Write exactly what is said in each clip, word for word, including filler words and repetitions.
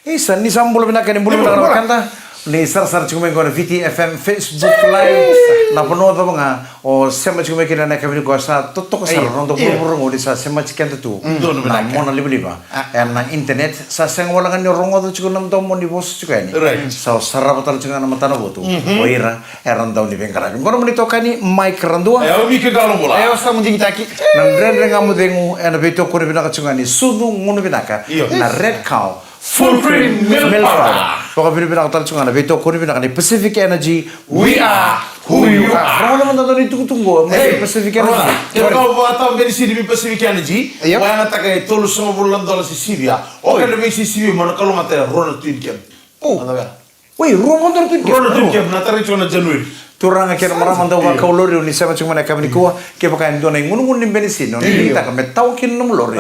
Isa, ni sa bula vinaka, ni bula vinaka na wekada. Ni sarasara tiko mai qo na V T F M Facebook Live. Na vanua cava ga o sema tiko mai kina na yakavi nikua, sa totoka sara na noda vuravura qo ni sa sema tiko keda tu na mona livaliva ena internet. Sa sega wale ga ni rogoca tiko na domo ni vosa tiko yani. Sa o sarava tale tiko ga na matanavotu o ira era dau ni veiqaravi. Qo na nomuni itokani Mike Radua. E au Mike Galo Bula. E au Samu Digitaki. Na Dredre Ga Mo Cegu ena veitokoni vinaka tiko ga ni sucu gunu vinaka na Red Cow Full Cream Milk Powder. Vakavinavinaka tale tiko ga na veitokoni vinaka ni Pacific Energy. We are who you are. Rogoca mada na itukutuku qo mai Pacific Energy. Kevaka o vakatawa beka ni sini vei Pacific Energy, o yagataka e tolusagavulu na dola se sivia. O kena veisisivi mo na kalougata e rua na Twin Cab. Oi, rua na Twin Cab. Rua na Twin Cab na tarai tiko na January. Turaga kei na marama dau vakau lori, o ni sema tiko mai na yakavi nikua, kevaka e dua na igunugunu ni benisini o ni digitaka me tawa kina na nomu lori,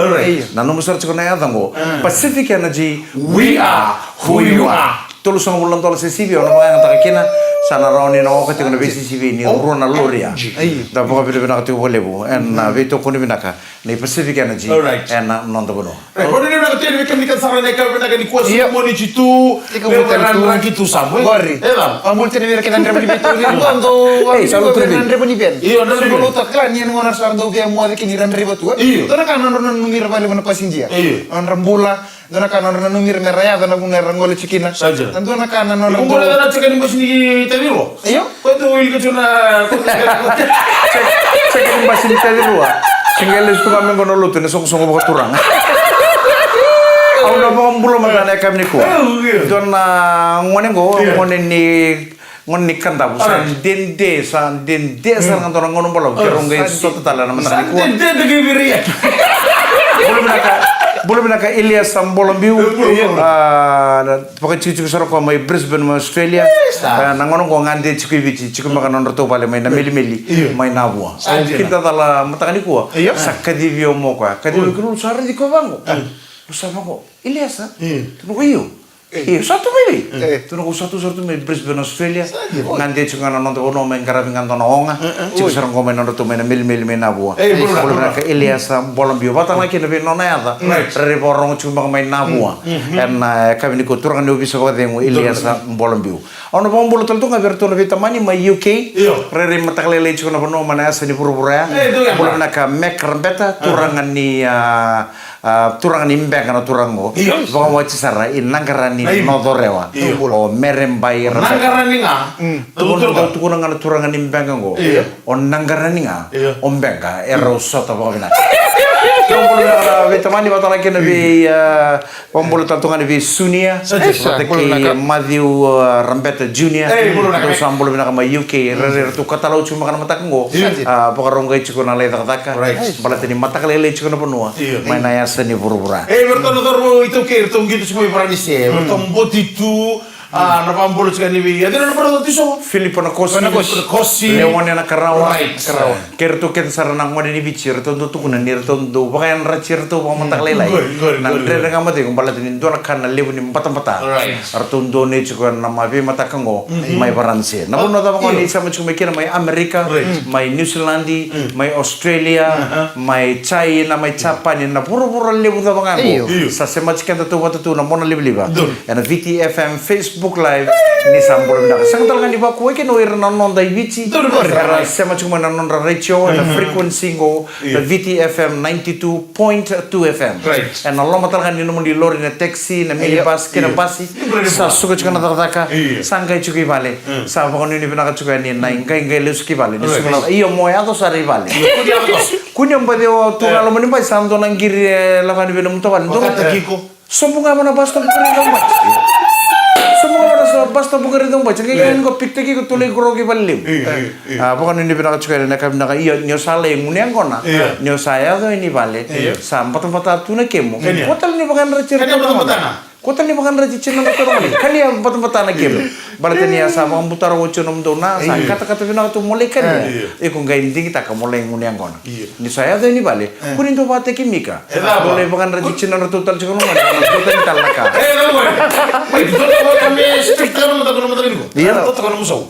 na nomu sara tiko na yaca qo, Pacific Energy, we are who you are. Tolusagavulu na dola se sivia o na vakayagataka kina, sa na rawa ni na oka tiko na veisisivi ni rua na lori ya. Da vakavinavinaka tiko vakalevu ena veitokoni vinaka ni Pacific Energy ena noda vanua. Right, vakanuinui vinaka tu yani vei kemuni kece sara na yakavi vinaka nikua, sa moni tu. Iko levu vutali tu. Draki tu Samu, e? Qori. E cava? Au bula tale vei ira kece na dreva ni veitau, ira dau, dau, ei, sa lutu na dreva ni van. Io, dreva ni van. Sa lutu kila ni ena gauna sa dau via moce kina ira draiva tu, e? Io. Dua na ka na nodra nanumi ira vakalevu na pasidia. Io. Nodra bula, dua na ka na nodra nanumi ira me ra yaco na vanua era gole tiko kina. Sa dina. Na dua na ka na nodra. Iko bula na tiko ni basi ni tavi rua. Io. Ko tu wilika tu na. Sega ni basi ni tavi rua. Sega ni lesu tu ga me qo na lotu ni soqosoqo vakaturaga. Au na vakabula mada na yakavi nikua. Dua na gone qo, gone ni, gone ni Kadavu. Sa dede, sa dede sara ga dua na gauna balavu. Ke rau qai sota tale na mataka nikua. Dede, dede, dede, dede. Bula vinaka, bula vinaka Eliasa Bolabiu. A, Vakatikotiko sara o koya mai Brisbane mai Australia. Io, sa. E, na gauna oqo gade tiko i Viti, tiko beka na nodratou vale mai na Melimeli, io, mai Navua. Sa dina. Kidacala mataka nikua. Io. Sa kacivi au mai o koya. Kacivi au, mm, kina, sa raici koya vaqo. Mm. Sa vaqo. Eliasa? Io. Tukuna, io. E. Io, sa tu mai vei? E. Tukuna, sa tu, sa tu mai Brisbane, Australia. Sa dina. Gade tiko ga na noda vanua mai qaravi ga dua na oga. E, e. Tiko sara oqo mai nodratou mai na Melimeli mai Navua. E, bula vinaka. Bula vinaka Eliasa Bolabiu. Vata ga kina vei nona yaca. Right. Rairai vakarorogo tiko beka mai Navua. Mm. Mhm. Ena, e, yakavi nikua, turaga ni ovisa vakacegu, Eliasa Bolabiu. Au na vakabula tale tu ga vei iratou na veitamani mai U K. Io. Rairai mataka lailai tiko na vanua mai na yasa ni vuravura ya. E, tu ya. Bula vinaka Mac Rabeta, turaga ni, a, a, turaga ni Beqa na turaga qo. Io. Vakawati sara i Naqarani, North Orewa. Io. O Mere Bai Rabeta. Naqarani ga. Mm. Tukuna, tukuna ga na turaga ni Beqa qo. Io. O Naqarani ga, io, o Beqa, e rau sota vakavinaka. Io, bula vinaka na veitamani, vata ga kina vei, a, vakabula tale tu ga ni vei Sunia, sa dina, vata kei Matthew, a, Rabeta Junior. E, bula vinaka. Dou sa bula vinaka mai U K, rairai ratou katalau tiko beka na mataka qo. Io. A, vakarau qai tiko na lai cakacaka. Right. Baleta ni mataka lailai tiko na vanua. Io. Mai na yasa ni vuravura. E, vei ratou na cauravou iTaukei, ratou qito tiko mai Varanise. Mm. Ratou boti tu, A, na vakabula tiko yani vei, a, cei na nona brother tu so? Filipo Nakosi. Filipo Nakosi. Leone Nakarawa. Right. Nakarawa. Kei ratou kece sara na gone ni Viti, ratou dau tukuna ni ratou dau vakayadrati iratou vakamataka lailai. Qori, qori, qori. Na Dredre Ga Mo Cegu, baleta ni dua na ka na levu ni batabata. Right. Ratou dau nei tiko na ma veimataka qo, mm, mai Varanise. Na vanua cava qo ni sema tiko mai kina, mai Amerika, right, mai New Zealand, mm, mai Australia, aha, mai China, mai Japani, na vuravura levu cava ga qo. Io. Io. Sa sema tiko keda tu vata tu na mona livaliva. Donu. Ena V T F M Facebook Live, ni sa bula vinaka. Sega tale ga ni vakuwai kina o ira na noda i Viti. Donu, donu. Era sema tiko mai na nodra retio, na frequency qo, na V T F M ninety-two point two F M. Right. Ena loma tale ga ni nomuni lori, na taxi, na minibus, kei na basi. Sa suka tiko na cakacaka, sa qai tiko i vale. Sa vakanuinui vinaka tiko yani na iqaiqai lesu ki vale. Ni suka na, io, mo yaco sara i vale. Kua ni o baci o tu ga loma ni basi, sa dua na qiri e lako yani vei nomu tavale. Sobu ga mai na bus stop qori dau bati. Sobu ga mai na bus stop qori dau bati. Qai qai qo pick-taki iko, tu lai qoroki vale levu. Io, io, io. A, vakanuinui vinaka tiko yani na ka vinaka. Io, ni o sa lai gunu yaqona. Io. Ni o sa yaco yani vale. Io. Sa batabata tu na kemu. Kua tale ni vakayadrati iratou na gone. Kua tale ni vakayadrati tiko na nodratou na gone. Kalia batabata na kemu. Baleta ni a sa vakabutaro oti o nomudou na, sa katakata vinaka tu mo lai kalia. Io. Iko qai digitaka mo lai gunu yaqona. Io. Ni sa yaco yani vale, kua ni dua vata kei Mika. E cava? Mo lai vakayadrati tiko na nodratou tale tiko na gone, na nodratou tale na ka. E, na gone. Mai, dua na gone me strict tale na mataka, na mataka ni ko. Io. Dua na gone mo sau.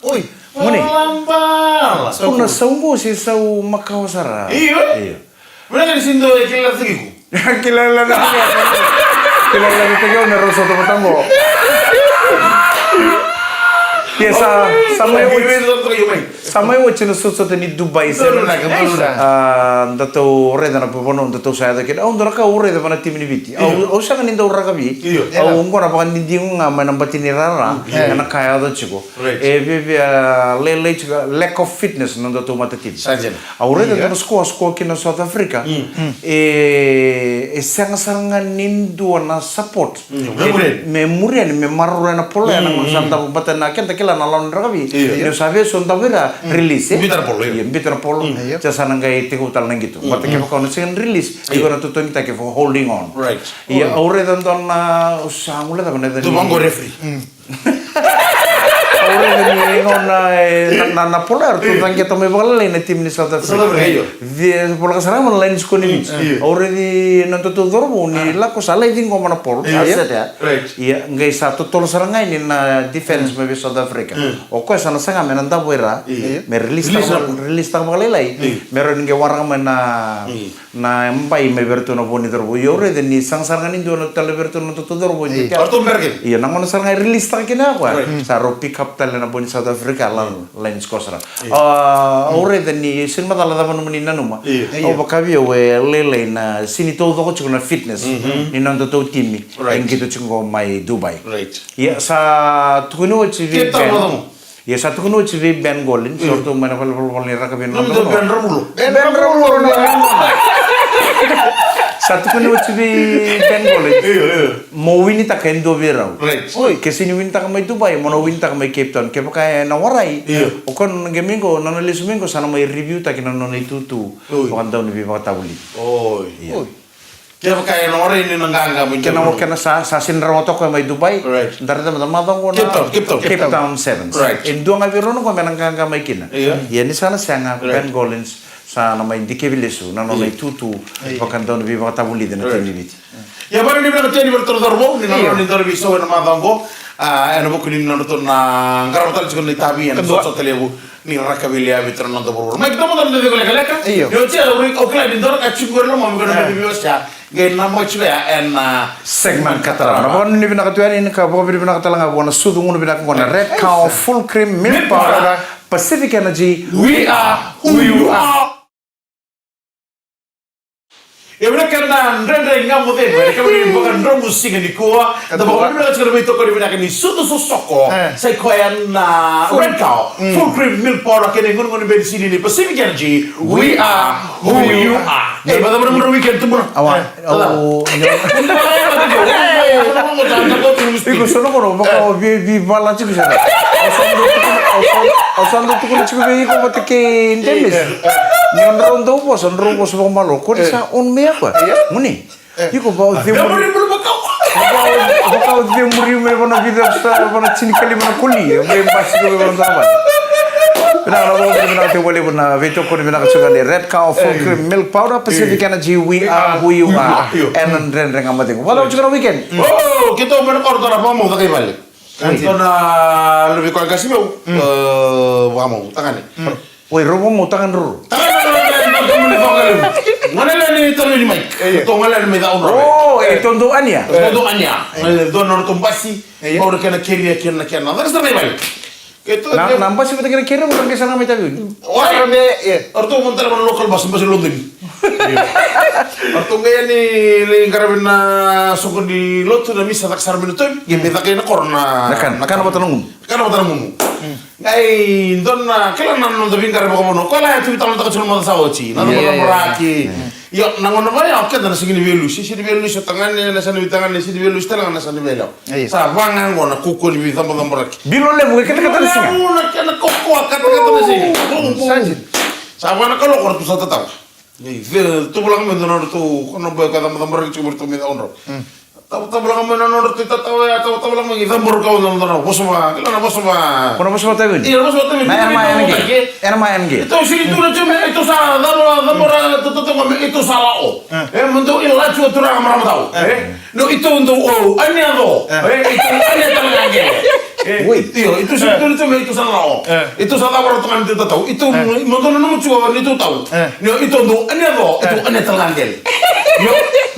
Oi. Muni. Bala, bala. Au na sau qo se sau makawa sara. Io. Io. Vinaka ni sega ni dua e kila tiko. Kila la na. Kila na teke au na rau sota vata qo. Ia sa, sa mai oti. Sa mai oti na sotasota ni Dubai Sevens. A, datou raica na vanua datou sa yaco kina. Au dua na ka au raica vana timi ni Viti. Au, au sega ni dau rakavi. Au qo na vakadidigo ga mai na bati ni rara. Ena ka yaco tiko. E viavia lailai tiko, lack of fitness na datou matatimi. Au raica dua na score, score kina South Africa. E, e sega sara ga ni dua na support. Me muria ni, me maroroya na polo ya na gauna sa davo, bata na keda kila na lawa ni rakavi. Ni sa vei so davo ira, release, e? Bita na polo, io. Ia, bita na polo. Sa na qai tiko tale na qito. Bata kevaka o na sega ni release, iko na totogitaki for holding on. Ia, au raica dua na, sa gule cava na yaca ni. Au raica ni gauna, e, na, na, na polo ya, ratou caqeta mai vakalailai na timi ni South Africa. Voleka sara ga na laini score ni Viti. Au raici na datou cauravou ni lako sa lai ciqoma na polo. Ia, qai sa totolo sara ga yani na defense mai vei South Africa. O koya sa na saga me na davo ira, me release taka, release taka vakalailai. Me rawa ni qai waraka mai na na bai mai vei ratou na vo ni cauravou. Ia au raica ni sega sara ga ni dua na tale vei ratou na datou cauravou. Ia na gauna sara ga e release taka kina ya koya, sa rau pick up tale na vo ni South Africa, la, laini score sara. Au raica ni sega ni macala cava nomuni nanuma. Au vaka vei au e lailai na sega ni taucoko tiko na fitness ni nodatou timi e qito tiko qo mai Dubai. Ia sa tukuni oti vei Ia sa tukuni oti vei Ben Collins, o ratou mai na valenivolavola ni rakavi na noda vanua. Ben Collins. Sa tukuni oti vei Ben Collins. Mo winitaka e dua vei rau. Ke sega ni winitaka mai Dubai, mo na winitaka mai Cape Town. Kevaka ena warai, o koya na nona qai mai qo, na nona lesu mai qo, sa na mai review taki na nona itutu vakadauniveivakatavulici. Kevaka ena warai ni na qaqa mai Dubai. Kena, kena sa, sa sega ni rawata o koya mai Dubai. Da raica mada na macawa qo na Cape Town, Cape Town. Cape Town Sevens. E dua ga vei rau na qo me na qaqa mai kina. Ia ni sa na sega, Ben Collins sa na mai dikevi lesu na nona itutu vakadauniveivakatavulici na timi ni Viti. Ia, vakanuinui vinaka tu yani vei ratou na cauravou ni na nona ni dau veiso ena macawa qo. Ena vuku ni nodratou na qarava tale tiko na itavi ena sotasota levu ni rakavi levu tu na noda vuravura. Mai kina mada na cegu lekaleka. Io. Ni oti ya, au kila ni dua na ka tiko qori loma me kona me veiwasea. Qai na mai tiko ya ena segment ka tarava. Na vakanuinui vinaka tu yani, ka vakanuinui vinaka tale ga vua na sucu gunu vinaka qo na Red Cow Full Cream Milk Powder, Pacific Energy. We are who you are. E vinaka na Dredre Ga Mo Cegu, e vinaka na vakadromu siga nikua. Da vakavinavinaka tiko na veitokoni vinaka ni sucu sosoko. Sa i koya na Red Cow Full Cream Milk Powder kei na igunugunu beni sini ni Pacific Energy. We are who you are. E vacava na nomu weekend, Tubuna? Awa. Iko sa na koro vaka o vei, vei vala tiko sa na. Au sa dau tukuna, au sa, au sa dau tukuna tiko vei iko vata kei Dennis. Ni o drau dau vosa, drau vosa vakamalua. Ko ni sa on me yako. Muni. Iko vau cemuri. Vau, vau cemuri me vana vica sa, vana tinikalima na koli. Me basi ko me vana vana. Vinaka na vau, vinaka tiko valevu na veitokoni vinaka tiko ni Red Cow Full Cream Milk Powder, Pacific Energy, we are who you are. Ena Dredre Ga Mo Cegu. Vacava tiko na weekend? O, keitou mai na koro, tou na vakamau caka i vale. Tou na luve i koya qase meu. E, vakamau tagane. Oi, rau vakamau tagane ruru. Tagane ruru. Gone lewe ni tagane ni Mike. Tou gone lewe ni mai Cakaudrove. O, e tou dau ania. Tou dau ania. Dua na nodratou basi. Mau na kena keria kena kena. Caka sara na i vale. Na, na basi vata kei na kere, o ratou qai sara ga mai Taveuni. O ratou mo tale vana local bus, basi Lodoni. O ratou qai yani lai qaravi na soqo ni lotu, na misa, caka sara mai na tovi. Qai mai caka ina koro na, na kana, na kana vata na gunu. Kana vata na gunu. Qai dua na, kila na noda veiqaravi vakavanua. Koya la e tu vei tale na taka tiko na macawa sa oti. Na cava na moraki. Io, na gauna vaya o keda na sega ni veilusi, sega ni veilusi o tagane, na sega ni veitagane, sega ni veilusi tale ga na sega ni veiyalewa. Sa va ga qo na kaukauwa ni veicabo, caboraki. Bilo levu e katakata na siga. Bilo levu na kena kaukauwa, katakata na siga. Sa va na kaloko ratou sa tatava. Ni ve, tuvulaka mai dua na nodratou, ko na boy ka cabo, caboraki tiko mai ratou mai Cakaudrove. Tau, tau lako mai na nodratou itatau ya, tau, tau lako mai, cabora ka na nodratou vosa va, kila na vosa va. Ko na vosa va Taveuni? Io, na vosa va Taveuni. Na ena mai ena qe. Ena mai ena qe. Tou sega ni tukuna tiko me, tou sa cabora, cabora, tou, tou, tou, me, tou sa lako. E, mo dou ila tiko turaga marama tau. E, no, tou dou o, ania co. E, tou ania tale ga qele. E, oi. Io, tou sega ni tukuna tiko me, tou sa lako. Tou sa cabora tu ga ni tou tatau. Tou, mo dou nanuma tiko ni tou tau. Ni, tou dou ania co, tou ania tale ga qele. Io.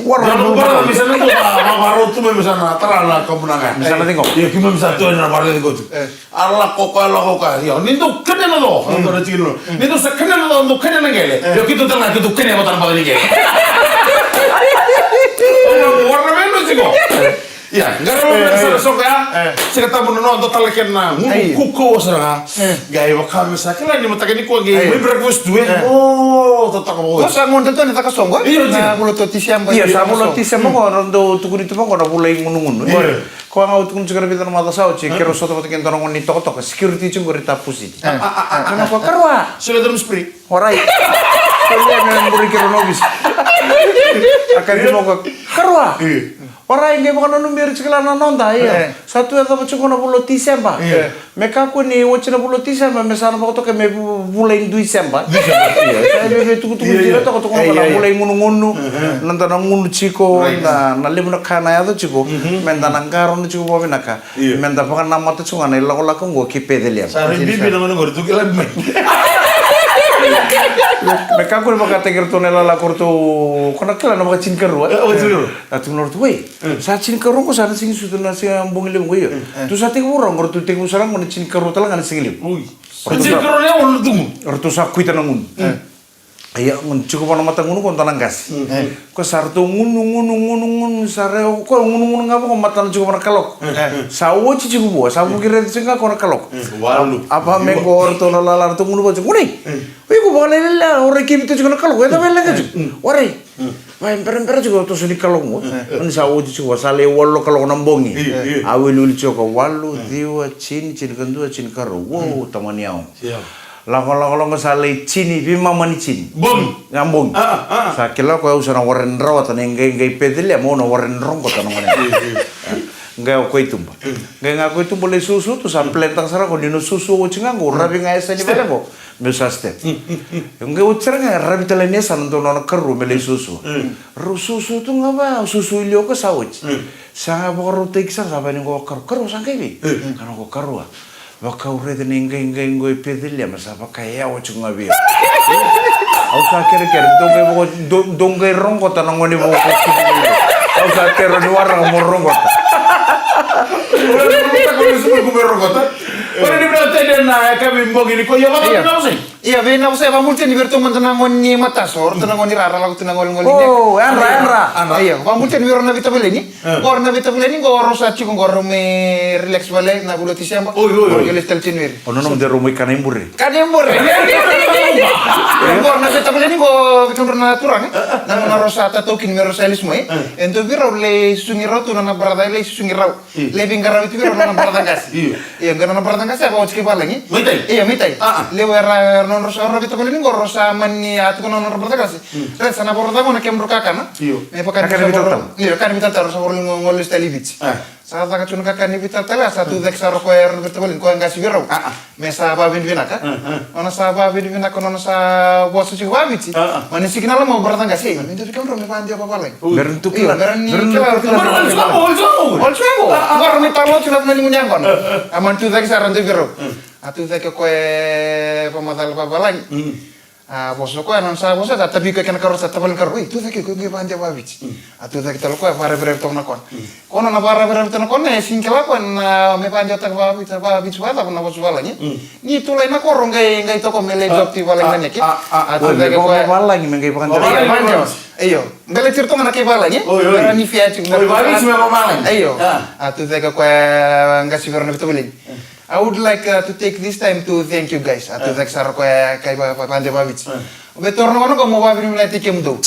Wara. Dua na bubara mi sa na tu, ma, ma, ma, rau tu me mi sa na tara na kabu na ga. Mi sa na tiko. Io, ki me mi sa tu na bubara tiko tu. E. A lako ka, a lako ka. Io, ni dau kania na co. Mm. Dua na tiki lo. Mm. Ni dau sa kania na co, dau kania na qele. E. Io, keitou tale ga, keitou kania vata na baka ni qele. Io, wara na vei lo tiko. Ia, qara lo, e, sa na soqo ya. E. Siga Tabu na noda tale kena gunu kukaua sara ga. E. Qai vaka me sa kila ni mataka nikua qai mai breakfast tu, e. E. O, tataka mo. Ko sa gone tu ni caka soqo, e? Io, na vula o Tiseba. Io, sa vula o Tiseba qo, na dau tukuni tu vaqo na vula i gunugunu. Io. Ko ga au tukuni tiko na vica na macawa sa oti, keirau sota vata kei dua na gone ni tokatoka, security tiko qori Tapu City. E. Kena ko karua. Sole drum spree. Warai. Solia me buri keirau na ovisa. A kaci mo ko karua. Io. Warai, qai vakananumi ira tiko la na noda, ia. E. Sa tu e cava tiko na vula o Tiseba. E. Me kakua ni oti na vula o Tiseba, me sa na vakatoka me vu-, vula i Duiseba. Duiseba, ia. Sa veve tukutuku dina toka, toka na vula i gunugunu. E. Na da na gunu tiko, na, na levu na ka na yaco tiko. Mhm. Me da na qarauna tiko vakavinaka. Io. Me da vakanamata tiko ga na ilakolako oqo ki Peceliema. Sa rai bibi na gone qori, tu kila mai. Me kakua ni vakataki iratou na ilakolako ratou, ko na kila na vakatinikarua. E, vakatinikarua. A tukuna ratou, wei, e, sa tinikarua qo sa na sigi sucu na siga bogi levu qo, io. E. Tu sa tekivu rau qo, ratou tekivu sara qo na tinikarua tale ga na siga levu. Ui. Ratou sa, tinikarua na yawa na tugu. Ratou sa kuita na gunu. E. Ia, gunu tiko vua na matagunu qo dua na qase. Mm. E. Ko sa ratou gunu, gunu, gunu, gunu, sa ra, ko gunugunu ga vaqo, matana tiko vua na kaloko. Mm. Sa oti tiko vua, sa vuki raica tiko ga ko na kaloko. Mm. Walu. A va me qo ratou na lala ratou gunu vaqo tiko. Gunu. Mm. Oi, ko vakalailai, o rai kemita tiko na kaloko, e cava e leqa tiko. Mm. Warai. Mm. Vai berabera tiko toso ni kaloko qo. Mm. Ni sa oti tiko, sa lai walu na kaloko na bogi. Io, io. A wiliwili tiko ko walu, mm, ciwa, tini, tinikadua, tinikarua. Wow, mm, tamani au. Io. Lako, lako, lako, sa lai tini, veimama ni tini. Bogi. Na bogi. Ah, ah. Sa kila ko au sa na warai ni rawata na iqaiqai Peceliema, au na warai ni roqota na gone. Io, io. Qai o koya i tuba. Mm. Qai ga o koya i tuba lai suasua tu, sa plan taka sara ko ni na suasua oti ga qo, ravi ga e sa ni vale qo. Meu sa step. Mm, mm, mm. Qai oti sara ga, ravi tale ni sa na dua na nona karua me lai suasua. Mm. Rau suasua tu ga va, suasua i liu o koya sa oti. Mm. Sa ga vakarautaki sara, sa vaya ni qo karua, karua sa qai vei? Mm. Ka na qo karua. Vaka au raica na iqaiqai qo e Peceliema, sa vaka e yawa tiko ga vei au. Au sa kerekere, dou qai vako, dou, dou qai roqota na gone vou. Au sa kerea ni waraka mo roqota. Ora ni vinaka tede na yakavi bogi nikua, io, vaka na vosa. Ia, vei na vosa, e vakabulitia ni vei iratou mada na gone ni mataso, o ratou na gone ni rara, lako tu na golegole ni. O, yadra, yadra. Io, vakabulitia ni vei rau na veitavaleni. E. Qo na veitavaleni, qo rau sa tiko qo rau me relax vale na vula o Tiseba. Oi, oi, oi. Qo lesu tale January. O nona mada rau mai kana i bure. Kana i bure. Qo na veitavaleni qo vei kemudrau na turaga. Na nona rau sa tatau kina me rau sa lesu mai. E. E dua vei rau lai susugi rau tu na nona brother lai susugi rau. Io. Lai veiqaravi tu vei rau na nona brother qase. Io. Io, qai na nona brother qase a vakaoti ki valagi. Mai tai? Io, mai tai. Ah, ah. Levu era, era nodra sa, era veitavaleni qo rau sa mani a tukuna na nodra brother qase. Mm. Raica sa na vakarau cava na kemudrau kakana. Io. Me vaka ni kakana sa vitalatala. Io, kakana vitalatala, rau sa vakarau qo lesu tale i Viti. Ah. Sa caka tu na kakana vitalatala, sa tu cake sara o koya, era na veitavaleni, koya qase vei rau. Ah, ah. Me sa vakavinavinaka. Ah, ah. Nona sa vakavinavinaka, nona sa vosa tiko vakaviti. Ah, ah. Mani siki na loma o brother qase, me dua vei kemudrau me vakadewa vavalagi. Ui. Mera ni tu kila. Io, mera ni kila. Mera ni tu kila. Mera ni tu kila. Oi, oi, oi. Oi, oi, oi. Ah, ah. Qo rau ni talo tu na vanua ni gunu yaqona. Ah, ah. A mani tu cake sara dua vei rau. Mm. A tu cake o koya e vakamacala vavalagi. Mm. A vosa o koya, nona sa vosa, sa tavi koya kei na karua, sa tavale na karua. Oi, tu cake o koya, qai vakadewa vakaviti. Mm. A tu cake tale o koya, vakaravirari toka na kona. Mm. Ko nona vakaravirari toka na kona, e sega ni kila o koya na me vakadewataka vakaviti, vakaviti vakacava na vosa vavalagi. Mm. Ni tulai na koro qai, qai toka me lai drop tu i valagi na neke. A, a, a. A tu cake o koya. Vavalagi me qai vakadewataka. Vavalagi. Io, qai lai tiro toka na kai valagi. Oi, oi. Era ni fia tiko. Oi, vakaviti me vavalagi. Io. A. A tu cake o koya, qase vei rau na veitavaleni. Mm. I would like, uh, to take this time to thank you guys. A tu cake sara o koya kai va, va, vakadewa vakaviti. Mm. Au via taura na gauna qo meu vakavinavinakataki kemudou.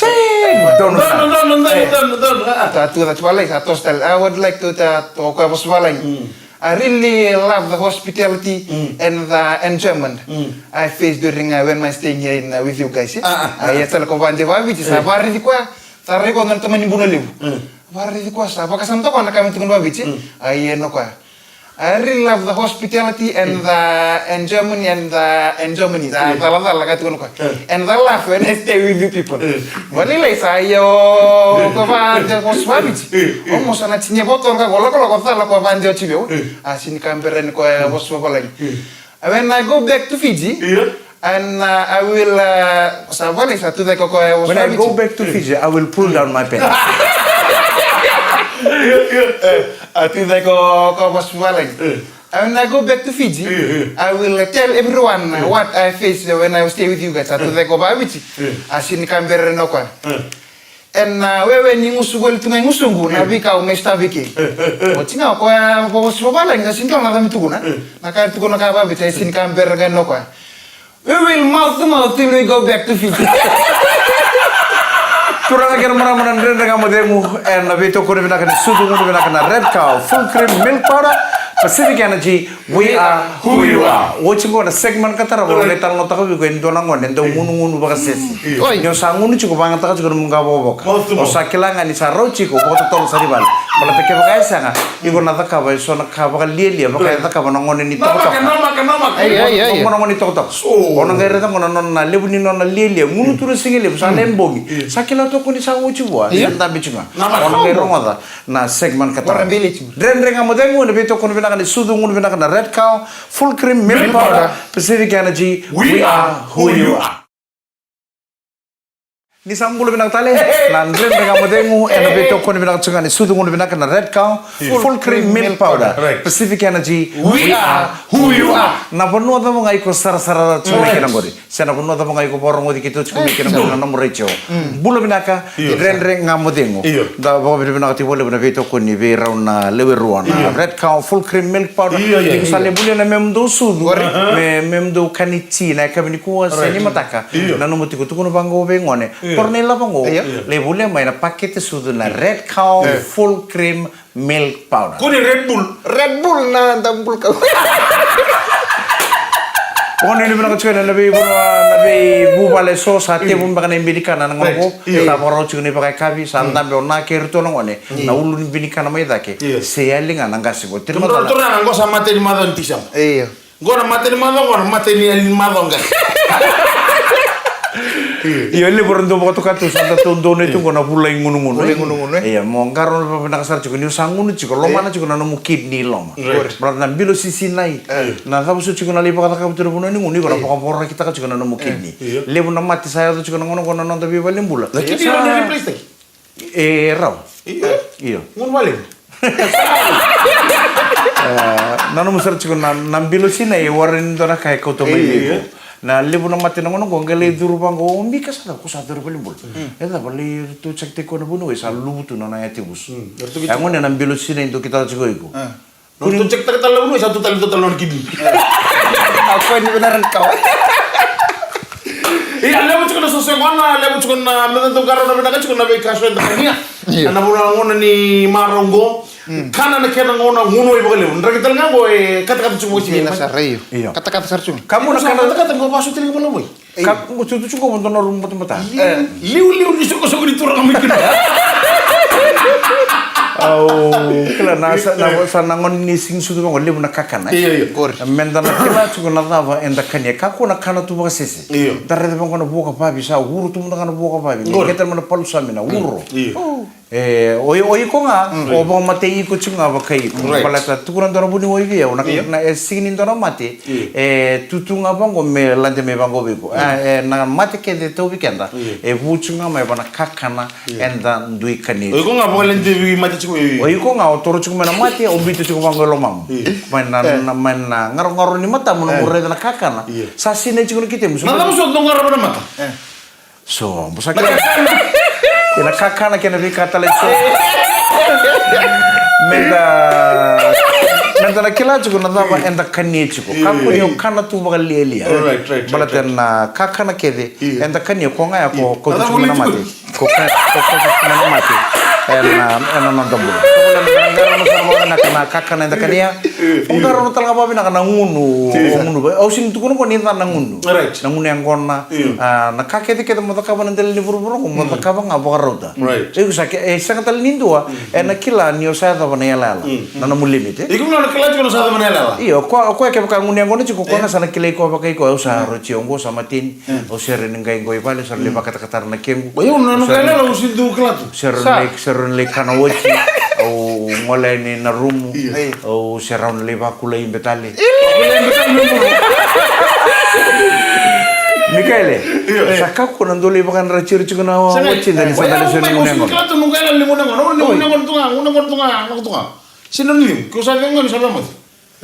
Donu, donu, donu, donu, donu, donu. A. A tu cake, sa toso tale. I would like to, uh, to, o koya vosa vavalagi. Mm. I really love the hospitality, mm, and the enjoyment, mm, I faced during, uh, when my staying here in, uh, with you guys, eh? A, a, a. A, ia tale ko vakadewa vakaviti, sa, eh, vakaraici koya, sa rai koya na tamani bula levu. Mm. Vakaraici koya, sa vakasama toka na ka me tukuna vakaviti, eh? Mm. A, ia na koya. I really love the hospitality and, mm, the enjoyment and the enjoyment. Sa, mm, calacala ka tukuna koya. Mm. And the laugh when I stay with you people. Mm. Vakalailai sa ia o koya vakadewa vosa vakaviti. Mm, mm. Almost na tini e vo toka qo, lakolako cala koya vakadewa tiko vei au. Mm. A sega ni ka bera ni koya, mm, vosa vavalagi. Mm. When I go back to Fiji, yeah, And uh, I will uh, sa vale sa tu dai ko ko e When I go back to Fiji, I will pull down my pants. A tu dai ko ko was vale. And when I go back to Fiji, I will uh, tell everyone uh, what I faced when I stay with you guys. A tu dai ko ba Fiji. A sini kambere no kwa. Ena wewe ni gusu voli tu ga i gusuqu na veika au mai sotava i ke. Oti ga o koya vavosavola ga sa sini dua na cava me tukuna. Na ka e tukuna ka vaviti e sini ka bera ga ena o koya. We will mouth to mouth till we go back to Fiji. Turaga kei na marama na Dredre Ga Mo Cegu ena veitokoni vinaka ni sucu gunu vinaka na Red Cow Full Cream Milk Powder, Pacific Energy. We are who you are. Oti qo na segment ka tarava, au lai talanoataka vei iko e dua na gone dau gunugunu vakasese. Oi. Ni o sa gunu tiko, vagataka tiko na nomu qavokavoka. O sa kila ga ni sa rau tiko, vakatotolo sara i vale. Baleta kevaka e sega, iko na cakava e so na ka vakalialia vaka e cakava na gone ni tokatoka. Ai, ai, ai. Na gone ni tokatoka. O na qai raica qo na nona levu ni nona lialia, gunu tu na sigalevu, sa lai bogi. Sa kila toka ni sa oti vua, sa dabe tiko ga. O na qai rogoca na segment ka tarava. Dredre Ga Mo Cegu ena veitokoni vinaka ni sucu gunu vinaka na Red Cow Full Cream Milk Powder, Pacific Energy. We are who you are. Ni sa bula vinaka tale na Dredre Ga Mo Cegu ena veitokoni vinaka tiko ga ni sucu gunu vinaka na Red Cow Full Cream Milk Powder, Pacific Energy. We are who you are. Na vanua cava ga iko sarasara tiko mai kina qori, se na vanua cava ga iko vakarogoci keitou tiko mai kina qori na nomu retio. Bula vinaka. Dredre Ga Mo Cegu. Da vakavinavinaka tiko vakalevu na veitokoni vei rau na lewe rua na Red Cow Full Cream Milk Powder. Iko sa lai volia na memudou sucu, me memudou kani ti na yakavi nikua se ni mataka. Na nomu tiko tukuna vaqo vei gone, koro na ilavo qo, lai volia mai na pakete sucu na Red Cow Full Cream Milk Powder. Ko ni Red Bull. Red Bull na da bul kau. Ko ni vinaka tiko na vei vuvale so sa tevu beka na ibinikana na gauna qo. Sa vakarau tiko na ivakayakavi, sa dabe o na kei iratou na gone na ulu ni binikana mai cake. Se yali ga na qase qo. Tira matana. Tira na qo sa mate ni macawa ni Tiseba. Io. Qo na mate ni macawa, qo na mate ni yali ni macawa ga. Io, levu era dau vakatoka tu sa da tou donui tu qo na vula i gunugunu. Vula i gunugunu, e? Io, mo qarauna vakavinaka sara tiko ni o sa gunu tiko, lomana tiko na nomu kidney i loma. Baleta na bilo sisinai. Na cava so tiko na lai vakacakava tu na vanua ni gunu, iko na vakavorakitaka tiko na nomu kidney. Levu na mate sa yaco tiko na gauna qo na noda veivalenibula. Na kidney sa replace taki? E rawa. Io. Io. Gunu vale. E, nanuma sara tiko na, na bilo sinai e warai ni dua na ka e kauta mai vei iko. Na levu na mate na gauna qo qai lai curu vaqo, o bika sa cava, ko sa curu valenibula. E cava, lai tu cakitaki koya na vuniwai sa luvu tu na nona yativusu. E gone na bilo sinai dau kitaka tiko iko. Nona tu cekitaka tale na vanua, sa tu tale tu tale nona kidney. A koya ni vena ran kawa. Ia, levu tiko na soso e gona, levu tiko na meda dau qarauna vinaka tiko na veika so eda kania. Io. Ena vanua gona ni marau qo. Kana na kena gauna gunu i vakalevu. Draki tale ga qo e katakata tiko vakasivia. Io. Katakata sara tiko. Kamu na kana katakata qo vaso tale ga valavoi. Ka, mo tutu tiko mo dua na rumu batabata. Liu, liu, liu ni soqosoqo ni turaga mai kina. Au kila na sa, na sa na gone ni sigi sucu vaqo levu na kakana. Io, io. Meda na kila tiko na cava eda kania. Kakua na kana tu vakasese. Io. Da raica vaqo na vuaka vavi sa uro tu mada ga na vuaka vavi. Qori. Qeta mai na palusami na uro. Io. E, o, o iko ga, o vakamatei iko tiko ga vakai iko. Right. Baleta tukuna dua na vuniwai vei au, na, na, e sigi ni dua na mate, e, tutu ga vaqo me lade mai vaqo vei iko. A, e, na mate kece e tauvi keda, e vu tiko ga mai vana kakana, eda dui kania. O iko ga vakalade vei mate tiko. O iko ga, o toro tiko mai na mate, o biuta tiko vaqo e lomamu. Mai na, na, mai na garogaro ni matamu, na mo raica na kakana. Sa sinai tiko na kitemu. Na cava so dau garava na mata? So, mo sa kila. Ena kakana kei na veika tale so. Meda, meda na kila tiko na cava eda kania tiko. Kakua ni o kana tu vakalialia. Baleta na kakana kece eda kania ko ga ya ko, ko tu tiko mai na mate. Ko ka, ko ka tu tiko mai na mate. Ena, ena noda bula. Ko na kakana eda kania. Qarauna tale ga vakavinaka na gunu, o gunu. Au sini tukuna ko ni ca na gunu. Right. Na gunu yaqona, a, na ka kece kece mo cakava na dela ni vuravura qo, mo cakava ga vakarauta. Right. E, sa ke, e sega tale ni dua ena kila ni o sa yacova na yalayala. Na nomu limit, e? Iko na kila tiko ni o sa yacova na yalayala. Io, ko, ko kevaka gunu yaqona tiko, ko na sa na kilai ko vakaiko, au sa roti au qo, sa mateni. Au sere ni qai qo i vale, au sere ni vakatakatara na kequ. Io, na noqu yalayala au sini dau kila tu. Sere ni, sere ni kana oti. Au gole yani na rumu. Au se rawa ni lai vakula ibe tale. Vakula ibe tale. Mikaele, io, sa kakua na dau lai vakadra tiko na watina ni sa dau lai sega ni gunu yaqona. Kila tu noqu yala ni gunu yaqona, gunu yaqona tu ga, gunu yaqona tu ga, gunu yaqona tu ga. Sega ni liu, ke sa vega ni sa vega moce.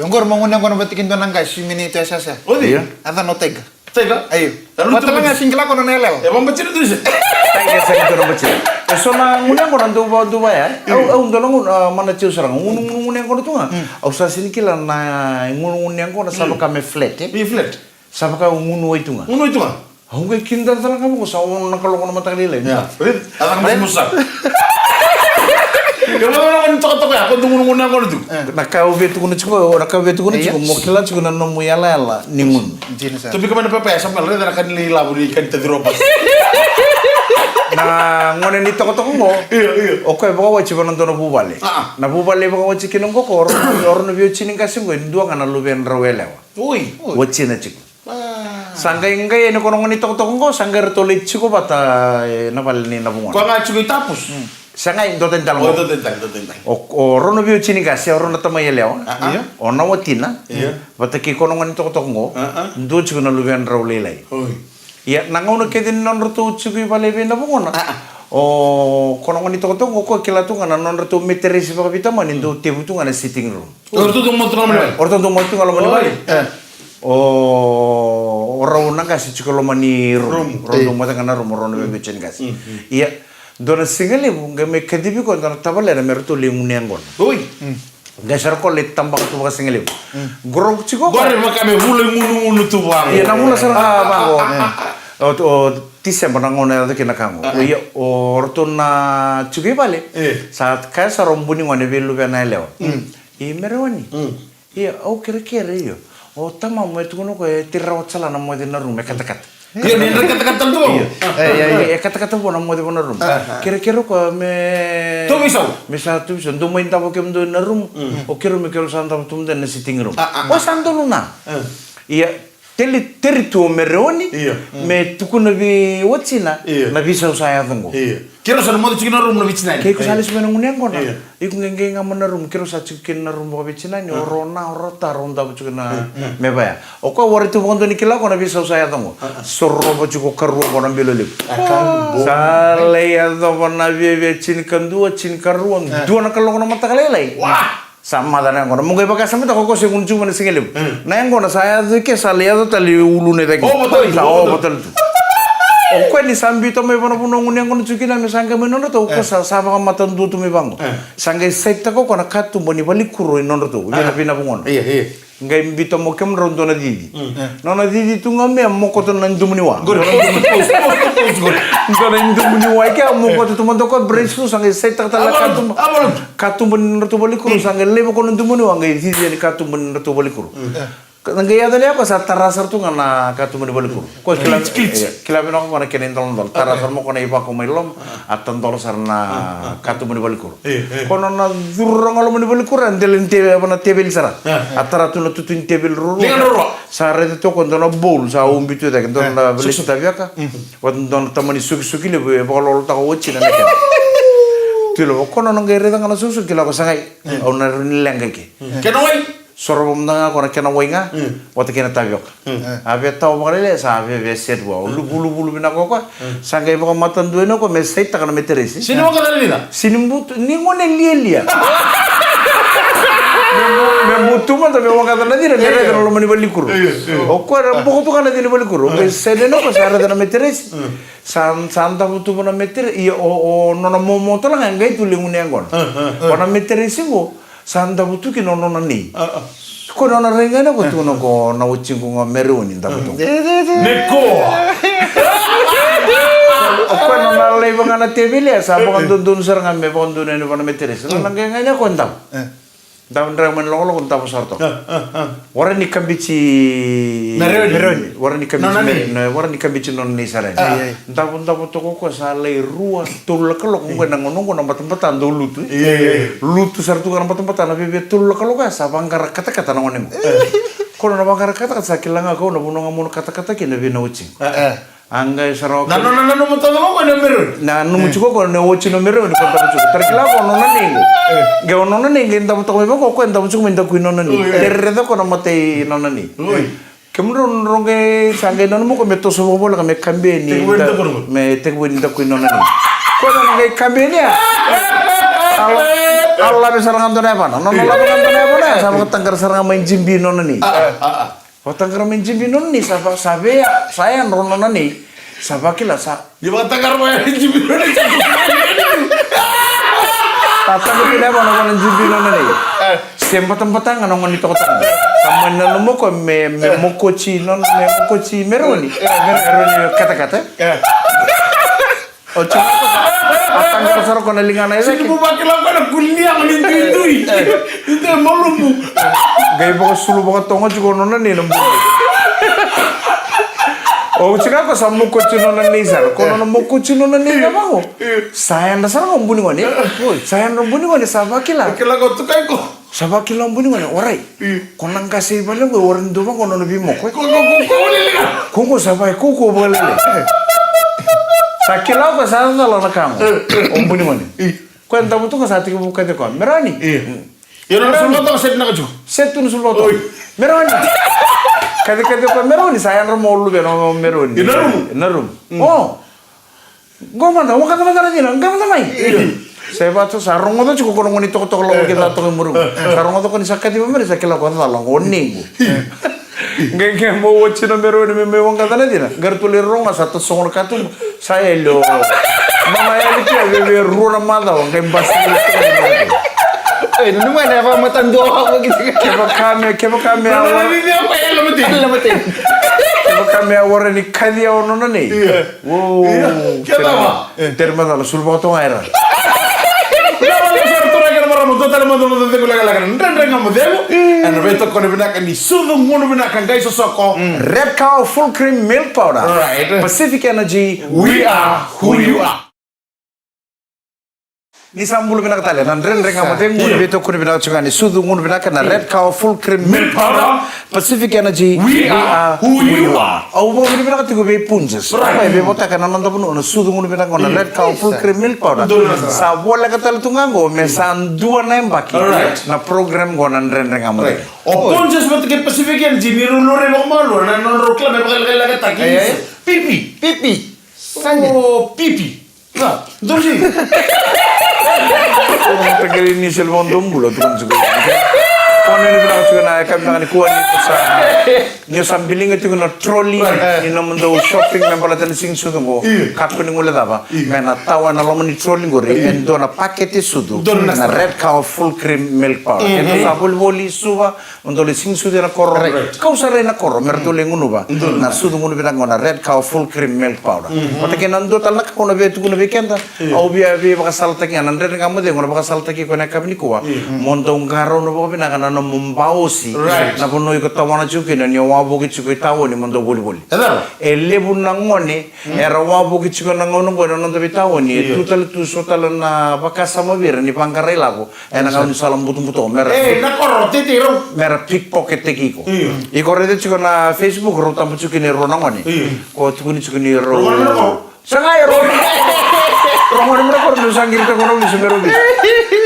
Oqori mo gunu yaqona vata kei dua na qai sui mini tu e sasa. Odi. Ia. A cana o Taiga. Taiga? Io. Vata la ga sigi lako na yalewa. E vabacina tu se. Taiga sa ni tu na bacina. E so na gunu yaqona dau va, dau va ya. Au, au dau na gunu, a, mana tiu sara ga. Gunu, gunu, gunu yaqona tu ga. Au sa sini kila na gunu, gunu yaqona sa vaka me flat, e? Io, flat. Sa vaka gunu wai tu ga. Gunu wai tu ga. Au qai kidacala ga vaqo sa ono na kaloko na mataka lailai. Ia. Red? A caka mai musa. Ke vaka na gunu tokatoka ya, ko dau gunu, gunu yaqona tu. Na ka au via tukuna tiko, na ka au via tukuna tiko, mo kila tiko na nomu yalayala ni gunu. Dina sara. Tobika mai na pepa ya, Samuel, raica na ka ni lai lavo ni ka ni taciroba. Na gone ni tokotoko qo. Io, io. O koya e vakawati vua na dua na vuvale. A, a. Na vuvale e vakawati kina qo ko, o rau, o rau na veiwatini qase qo, e dua ga na luvedrau yalewa. Oi. Watina tiko. Sa qai, qai yani ko na gone ni tokotoko qo, sa qai ratou lai tiko vata, e, na vale ni na vugona. Ko ga tiko i Tapus? Sa qai dua tani tale qo. O, dua tani tale, dua tani tale. O, o rau na veiwatini qase, o rau na tamai yalewa. A, a. Io. O na watina. Io. Vata kei ko na gone ni tokotoko qo. A, a. Dua tiko na luvedrau lailai. Oi. Ia, na gauna kece ni nodratou tiko i vale vei na vugona. A, a. O ko na gone ni tokotoko qo, ko kila tu ga na nodratou meteresi vakaveitamani, dau tevu tu ga na sitting room. O ratou dau moce tu ga loma ni vale. O ratou dau moce tu ga loma ni vale. Oi. E. O, o rau na qase tiko loma ni rumu. Rumu. Rau dau moce ga na rumu, rau na veiwatini qase. Mm, mm. Ia, dua na siga levu, qai mai kacivi koya dua na tavalena me ratou lai gunu yaqona. Oi. Mm. Qai sara koya lai tabaka tu vakasigalevu. Mm. Qorovu tiko koya. Qori vaka me vula i gunugunu tu vaqo. Ia, na vula sara ga vaqo. O, o Tiseba na gauna e yaco kina na ka qo. A. Ia, o ratou na tiko i vale. E. Sa kaya sara o buni gone vei luvena yalewa. Mm. I Merewani. Mm. Ia, au kerekere io. O tamamu e tukuna o koya e tiri rawa sara na moce na rumu, e katakata. Io, ni dra katakata tu. Io. E, e, e, e katakata vua na moce vua na rumu. Aha. Kerekere o koya me... Tu veisau. Me sa tu veisau. Dou mai davo kemudou na rumu. Mm. O keirau me keirau sa davo tu mada na sitting room. A, a, a. O sa donu na. Mm. Ia, teri, teri tu o Mereoni. Io. Mm. Me tukuna vei watina. Io. Na veisau sa yaco qo. Io. Keirau sa na moce tiko na rumu na veitinani. Ke iko sa lesu mai na gunu yaqona. Io. Iko qai qai ga mai na rumu, keirau sa tiko kina na rumu vakaveitinani, o rau na, o rau ta, rau davo tiko na me vaya. O koya warai tu vakadua ni kila o koya na veisau sa yaco qo. Sorova tiko karua qo na bilo levu. Sa lai yacova na viavia tinikadua, tinikarua, dua na kaloko na mataka lailai. Sa maca na yaqona. Mo qai vakasamataka o koya se gunu tiko mai na siga levu. Na yaqona sa yaco i ke sa lai yaco tale i uluna i cake. Sa ova tale tu. O koya ni sa biuta mai vua na vanua gunu yaqona tiko kina me sa qai mai nodratou, o koya sa, sa vakamatadua tu mai vaqo. Sa qai saitaka o koya na katuba ni valikuro i nodratou, vei na vei na vugona. Io, io. Qai biuta mo kemudrau dua na cici. Nona cici tu ga me a mokota na idumu ni wa. Dua na idumu ni wa i ke a mokota tu mada o koya, brace tu, sa qai saitaka tale na katuba. Katuba ni nodratou valikuro, sa qai laiva o koya na idumu ni wa, qai cici yani katuba ni nodratou valikuro. Sa qai yaco levu o koya sa tara sara tu ga na katuba ni valikuro. Ko kila, kila vinaka o koya na kena idoladola. Tara sara mai o koya na ivako mai loma, a tadola sara na katuba ni valikuro. Ko nona curu ga loma ni valikuro, a dela ni teveli, na teveli sara. A tara tu na tutu ni teveli ruarua. Sa raica tu o koya dua na bowl, sa ubi tu e cake, dua na velesi tavioka. Vata dua na tamani sokisoki levu, e vakalolotaka o watina na kena. Tu levu o koya nona qai raica ga na sokisoki, kila o koya sa qai. Au na rawa ni leqa i ke. Kena wai. Sorova mada ga o koya na kena wai ga, vata kei na tavioka. A via tawa vakalailai, sa via, via set vua. Luvuluvulu vinaka o koya. Sa qai vakamatadua yani o koya me saitaka na meteresi. Sini waqaca na cina. Sini butu, ni gone lialia. Me bu-, me butu mada me waqaca na cina, me raica na loma ni valikuro. O koya era boko tu ga na cina ni valikuro. Qai sede yani o koya sa raica na meteresi. Sa, sa davo tu vua na meteresi. Ia o, o nona momo tale ga e qai tu levu ni yaqona. Vua na meteresi qo. Sa davo tu kina o nona nei. Ko nona rai ga na ko tukuna ko na watiqu ga Mereoni davo tu. Nekoa. O koya nona laiva ga na teveli, sa vakadodonu sara ga me vakadonu yani vua na meteresi. Nona qai ga ni ko davo. Davo dra mai na lokoloko davo sara toka. Wara ni kabiti Mereoni. Wara ni kabiti Mereoni. Wara ni kabiti nona nei sara yani. Davo, davo toka o koya sa lai rua, tolu na kaloko, o koya na gauna oqo na batabata dau lutu. Lutu sara tu ga na batabata na viavia tolu na kaloko ya sa vaqara katakata na gone qo. Ko na vaqara katakata sa kila ga o koya na vanua ga mo na katakata kina vei na watiqu. A qai sara o koya. Na nona nanuma tale ga o koya na Mereoni. Na nanuma tiko o koya na wati na Mereoni ko davo tiko. Tara kila o koya nona nei qo. Qai o nona nei qai davo toka mai vaqo o koya davo tiko mai daku i nona nei. Tere rece o koya na mata i nona nei. Kemudrau, drau qai sa qai nanuma ko me toso vakavoleka me kabeni. Tekivu ni da-, daku nona. Me tekivu ni daku i nona ni. Ko nona qai kabeni ya. Ala, ala me sara ga dua na yavana. Nona lava ga dua na yavana ya, sa vakataqara sara ga mai jibi nona ni. Ah, ah, ah. Vakataqara mai jibi nona ni, sa va-, sa vea, sa yadra nona ni. Sa vakila sa Ni vakataqara mai na jibi nona ni. Sa taqara mai na jibi nona ni. Se batabata ga na gone ni tokotoko. Sa mai nanuma ko me, me mokoti nona, me mokoti Meroni. Meroni katakata. O tiko ko sa, a taqara sara ko na ligana e cake. Sini mo vakila ko na kulia ko ni duidui. Ite malumu. Qai vakasulu vakatoga tiko nona ni na bulu. O tiko ko sa mokoti nona ni sara. Ko nona mokoti nona ni na vako. Sa yadra sara ko buni gone. Sa yadra buni gone sa vakila. Kila ko tukai ko. Sa vakila o buni gone, warai. Io. Ko na qase i vale qo, warai ni dua vaqo nona veimoko, e? Ko, ko, ko, ko, lele. Ko qo sa vai, ko, ko, vakalele. Sa kila ko sa cala na ka qo. O buni gone. Io. Ko e davutuka sa tiki vuka de ko. Meroni. Io. Io, na sulu toka seti na kajuku. Seti na sulu toka. Oi. Meroni. Kade, kade ko Meroni, sa yadra mo luvena o Meroni. Io, na rumu. Na rumu. Mm. O. Qo mada, waqaca mada na cina, qai mada mai. Io. Sa i vatu, sa rogoca tiko ko na gone ni tokotoko lako ki ca toka i muri. Sa rogoca ko ni sa kaciva mai, sa kila ko cala, qo nei qo. Qai, qai mo wati na Meroni me, me waqaca na cina. Qai ratou lai rogo, sa tasogo na katuba. Sa yali o. Mama yali kia, veve rua na macawa, qai basi. Ei, nanuma na yava matadua waqo ki. Kevaka me, kevaka me awa. Nanuma ni yava e lamatei. Lamatei. Kevaka me awa ni kaci au nona nei. Io. Uou, io, kila wa. Tere macala, sulu vakatoga era. Lava lava sara turaga kei na marama, dua tale mada na noda cegu lekaleka na Dredre Ga Mo Cegu. Ena veitokoni vinaka ni sucu gunu vinaka qai sosoko. Red Cow Full Cream Milk Powder. Right. Pacific Energy, we are who you are. Ni sa bula vinaka tale na Dredre Ga Mo Cegu, ni veitokoni vinaka tiko ga ni sucu gunu vinaka na Red Cow Full Cream Milk Powder, Pacific Energy, we are who you are. Au vakavinavinaka tiko vei Punjas. Right. Mai vei votaka na noda vanua na sucu gunu vinaka na Red Cow Full Cream Milk Powder. Sa voleka tale tu ga qo me sa dua na yabaki na program qo na Dredre Ga Mo Cegu. O Punjas vata kei Pacific Energy ni rau lori vakamalua na nodrau kila me vakalekalekataki. Pipi. Pipi. Sanja. O pipi. Ga, dou si. Takele ni sel vau dou bula tu kan suka. Kone ni vinaka suka na e ka vinaka ni kua ni sa. Ni sa biliga tiko na trolley ni nomudou shopping me baleta na siga ni sucu qo. Io. Kakua ni guilecava. Io. Me na tawa na loma ni trolley qori e dua na pakete sucu. Dua na Red Cow Full Cream Milk Powder. E dua sa volivoli, suva, mo dou lai siga ni sucu ena koro. Right. Kau sa rai na koro me ratou lai gunuva na sucu gunu vinaka qo na Red Cow Full Cream Milk Powder. Vata kei na dua tale na ka au na via tukuna vei keda. Au via veivakasalataki ga na Dredre Ga Mo Cegu, au na vakasalataki iko ena yakavi nikua. Mo dou qarauna vakavinaka na nomu baosi. Right. Na vanua iko tawana tiko kina ni o wavoki tiko i taoni mo dou volivoli. E levu na gone era wavoki tiko na gauna qo ena noda veitaoni. E tu tale tu so tale na vakasama vei ira ni vaqara ilavo. Ena gauna ni sala butobuto, mera. E, na koro, tete rau. Mera pickpocket taki iko. Io. Iko raica tiko na Facebook, rau tabu tiko ni rau na gone. Io. Ko tukuni tiko ni rau. Rau gone na koro. Sa ga e rau. Rau gone na koro, meu sa qiri tako rau ni se mera vi.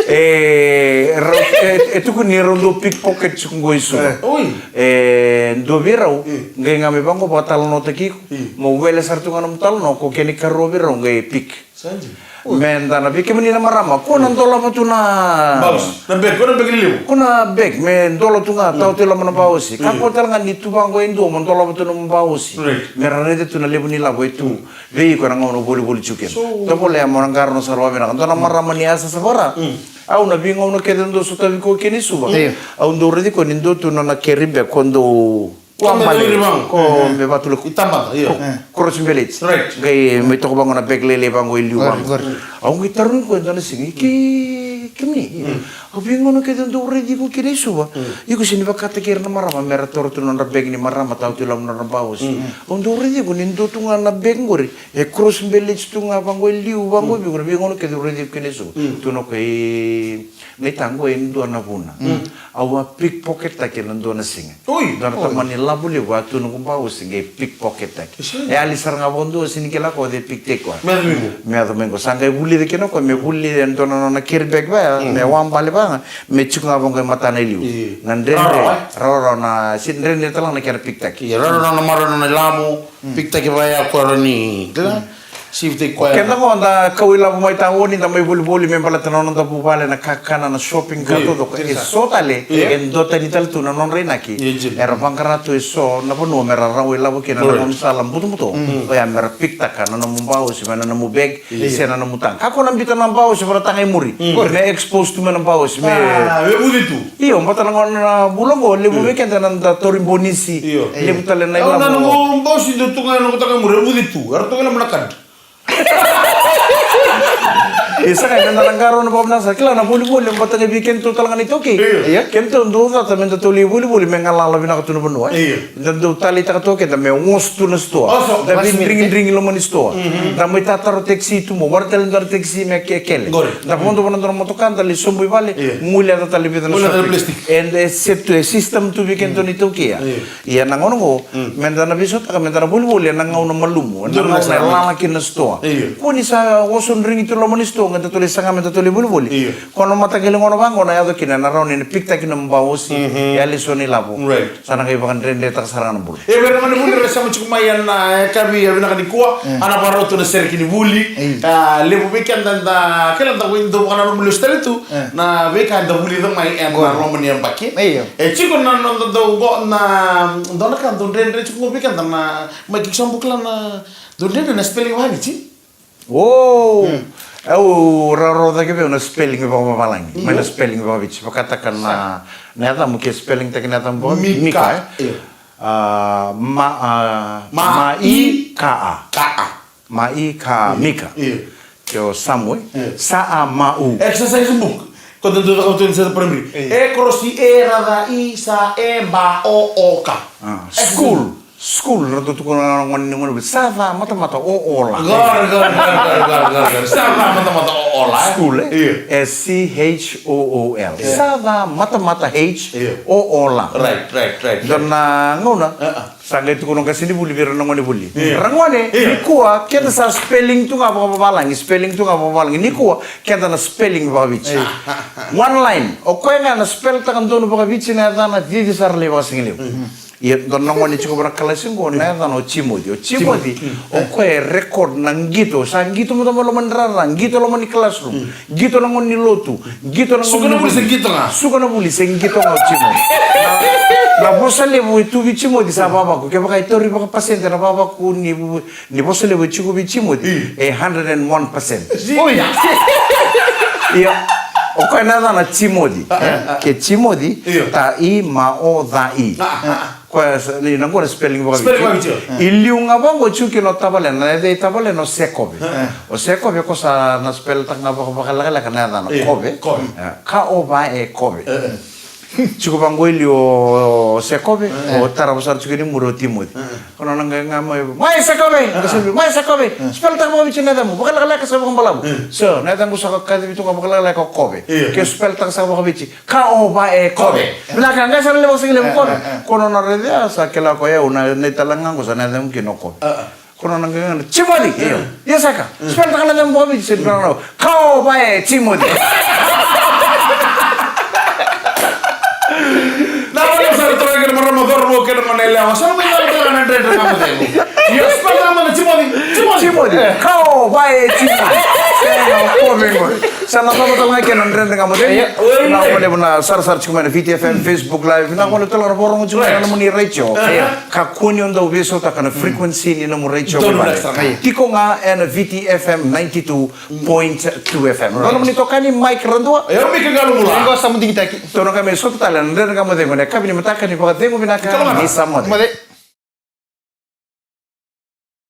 E, rau, e, e tukuni rau dau pickpocket tiko qo i Suva. E. Oi. E, dua vei rau, qai ga me vaqo vakatalanoataki iko. Io. Mo wele sara tu ga na nomu talanoa, ko kena ikarua vei rau qai pick. Sa dina. Ui. Me da na vei kemuni na marama, ko na dolava tu na. Baosi. Na bag, ko na bag lelevu. Ko na bag, me dola tu ga, tau tu i loma na baosi. Kakua tale ga ni tu vaqo e dua, mo dolava tu na baosi. Right. Me ra raica tu na levu ni lavo e tu. Vei iko na gauna volivoli tu kina. So. Tovolea mo na qarauna sara vakavinaka. Dua na marama ni a sasavara. Mm. Au na veigauna kece dau sotavi koya kina i Suva. Io. Au dau raici koya ni dua tu na nona carry bag, ko dau Ko me vatu le, ko me vatu le, i tabana, io. Cross Village. Right. Qai mai toka vaqo na bag lailai vaqo e liu vaqo. Au qai tarogi koya e dua na siga, ke, kemuni. Au veigauna kece dau raici iko kina i Suva. Iko sega ni vakataki ira na marama, mera toro tu na nodra bag ni marama, tau tu i loma na nodra baosi. Au dau raici iko ni dua tu ga na bag qori. E Cross Village tu ga vaqo e liu vaqo, vei iko na veigauna kece dau raici iko kina i Suva. Tu na koya i Na itaqu e dua na vuna. Au a pickpocket taki ena dua na siga. Oi. Dua na tamani lavo levu a tu noqu baosi qai pickpocket taki. E yali sara ga vakadua, sega ni kila ko cei e pick taki koya. Me yaco mai qo. Me yaco mai qo. Sa qai vulica kina o koya, me vulica e dua na nona carry bag vaya, me wabale vaya. me tiko ga vaqo e matana e liu. Io. Na dredre, rawarawa, e? Rawarawa na, se dredre tale ga na kena pikitaki. Io, rawarawa na marau na ilamu, pikitaki vaya ko rawa ni, kila? Sivitaki koya. Keda qo da kau ilavo mai taoni, da mai volivoli me baleta na noda vuvale, na kakana, na shopping, ka taucoko. Io. E so tale, e duatani tale tu na nodra inaki. Io, dina. Era vaqara tu e so na vanua me ra rawa ilavo kina na gaunisala butobuto. Oya me ra pikitaka na nomu baosi, mai na nomu bag, se na nomu taga. Kakua na biuta na baosi, vara taga i muri. Me expose tu mai na baosi, me... Ah, me vuci tu. Io, baleta na gauna na vula qo, levu vei keda na da tauri bonisi. Io. Levu tale na ilavo. Au na noqu baosi dau tu ga ena noqu taga i muri, e vuci tu. Era tu ga ena mana kad. E sa qai meda na qarauna vakavinaka sara, kila na volivoli, baleta ga vei kedatou tale ga na iTaukei. Io. Kedatou dau cata meda tauri volivoli me galala vinaka tu na vanua, e? Io. Da dau taleitaka toka keda me oso tu na sitoa. Oso. Da veidrigidrigi loma ni sitoa. Mhm. Da mai tataro taxi tu mo, vara tale dua na taxi me ke-, kele. Qori. Da vodo vana dua na motoka, da lai sobu i vale, io, guileca tale e vica na shopping. Guileca tale plastic. E, e set tu, e system tu vei kedatou na iTaukei. Io. Ia na gauna qo, mm, meda na veisautaka, meda na volivoli ena gauna malumu, ena gauna e lala kina na sitoa. Io. Kua ni sa oso drigi tu loma ni sitoa, qai datou lai saga meda datou lai volivoli. Io. Ko na mataqali gauna vaqo na yaco kina, ena rawa ni na pikitaki na baosi, mhm, yali so na ilavo. Right. Sa na qai vakadredretaka sara ga na bula. E, vei ira na gone vuli era sema tiko mai ena, e, yakavi vinaka nikua, mm, a na vakarau tu na sereki ni vuli. Io. A, levu vei keda da, keda da, dau vakananumi lesu tale tu, e, na veika eda vulica mai ena loma ni yabaki. Io. E tiko na noda dau qo na, dua na ka dau dredre tiko qo vei keda na, mai kiko sa bukila na, dau dredre na spelling vakaviti. O, mm, au rawarawa cake vei au na spelling vakavavalagi. Mai na, mm, spelling vakaviti. Vakataka na, na yacamu ke spelling taki na yacamu vakaviti. Mika. Mika, e? Io. A, ma, a, ma, ma, i, i, ka, a. Ka, a. Ma, i, ka, a, mm, Mika. Io. Ke o Samuel. Io. Sa, a, ma, u. Exercise book. Ko da dau cakava tu ena Seta Primary. Io. E krosi, e raca, i, sa, e, ba, o, o, ka. A, school. School, ratou tukuna na gone ni gone vuli. Sa ca matamata o ola. Qori, qori, qori. Sa ca matamata o ola, e? School, e? Io. E C H O O L. Io. Sa ca matamata H, io, o ola. Right, right, right, right. Dua na gauna, a, a, sa qai tukuna o qasenivuli vei ira na gone vuli. Io. Ragone, io, nikua, keda sa spelling tu ga vakavavalagi, spelling tu ga vakavavalagi. Nikua, keda na spelling vakaviti. Io. One line. O koya ga na spell taka donu vakaviti na yacana, cici sara lai vakasigalevu. Mhm. Ia, dua na gone tiko vaka na kalasi qo, na yacana o Timoci. O Timoci, mm, o koya e record na qito, sa qito mada mai loma ni rara, qito loma ni classroom, mm, qito na gauna ni lotu, qito na gauna ni... Suka na vuli se qito ga. Suka na vuli se qito ga o Timoci. Na, na vosa levu e tu vei Timoci sa vavaku, kevaka e tauri vakapasede na vavaku ni, ni vosa levu e tiko vei Timoci, mm, e hundred and one percent. Oi. Ia, o koya na yacana Timoci, a, e? A. Ke Timoci, io, ta i ma o ca i. A, a, a. Koya sa, ni na qo na spelling vakaviti. Spelling vakaviti, io. I liu ga vaqo tiko kina o tavalena, na yaca i tavalena o Sekove. E. O Sekove ko sa na spell taka ga vakalekaleka na yacana, io, Kove. Kove. E, ka o va e Kove. E, e. Tiko vaqo i liu o Sekove, e, o tarava sara tiko kina i muri o Timoci. E. Ko nona qai ga mai, mai Sekove! E. Qai sa mai, mai Sekove! E. Spell taka vakaviti na yacamu, vakalekaleka sa vakabalavu. E. So, na yacaqu sa kacivi tu ga vakalekaleka o Kove. Io. Ke spell taka saka vakaviti. Ka o va e Kove. Kove. Vinaka, qai sa na levu saka levu Kove. E, e, e. Ko nona raica, sa kila ko yau, na, na itala ga qo sa na yacamu kina o Kove. E, e. Ko nona qai ga na Timoci. Io. Ia saka. E. Spell taka na yacamu vakaviti, se vinaka na. Ka o va e Timoci. Na vale sara tara kena marama coro mo kena mana elewa. Sa na mai tara na Dredre Ga Mo Cegu. Io, spell taka mana Timoci. Timoci. Timoci. E. Ka o va e Timoci. Sega, o Kove qo. Sa na cava tale ga kena Dredre Ga Mo Cegu. Io, oi, oi. Vinaka vakalevu na sarasara tiko mai na Viti F M Facebook Live. Vinaka vakalevu tale ga na vakarorogo tiko mai na nomuni retio. Aha. Kakua ni o dau veisautaka na frequency ni nomu retio. Donu mai vale. Donu mai. Tiko ga ena Viti F M ninety-two point two F M. Right. Na nomuni tokani Mike Radua. Io, Mike Qalobula. Qo sa mudigitaki. Tou na qai mai sota tale na Dredre Ga Mo Cegu ena yakavi ni mataka ni vakacegu vinaka. Ni sa moce. Moce.